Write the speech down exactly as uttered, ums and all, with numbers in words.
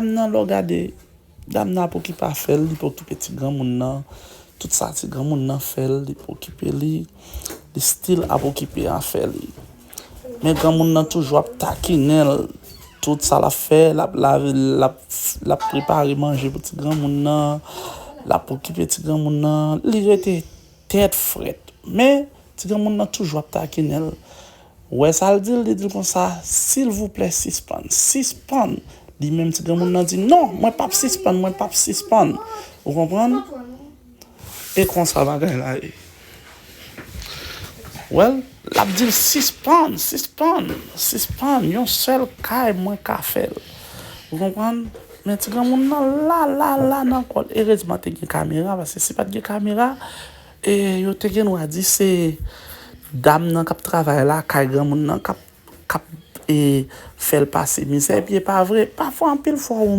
Dam nan, lè w gade, dam nan ap okipe afè l, li pa okipe ti granmoun nan. Tout sa ti granmoun nan fè l, li pa okipe li. Li still ap okipe afè li. Men granmoun nan toujou ap takinen l. Tout sa l ap fè, l ap lave, l ap, l ap prepare manje pou ti granmoun nan. L ap okipe ti granmoun nan. Li rete tèt frèt. Men ti granmoun nan toujou ap takinen l. Ou wè sa l di l? Li di l konsa, silvouplè, sispann. Sispann. Li menm ti granmoun nan di, non, mwen p ap sispann, mwen p ap sispann. Ou konprann? E konsa bagay la ye. Well, l ap di l, sispann, sispann, sispann. Yon sèl kay mwen ka fè l. Ou konprann? Men ti granmoun nan la, la, la nan kò l. Erezman te gen kamera, paske si pa t gen kamera, e yo te gen dwa di se dam nan k ap travay la, kay granmoun nan k ap, k ap, e, fè l pase mizè, epi e pa vre. Pafwa, anpil fwa, ou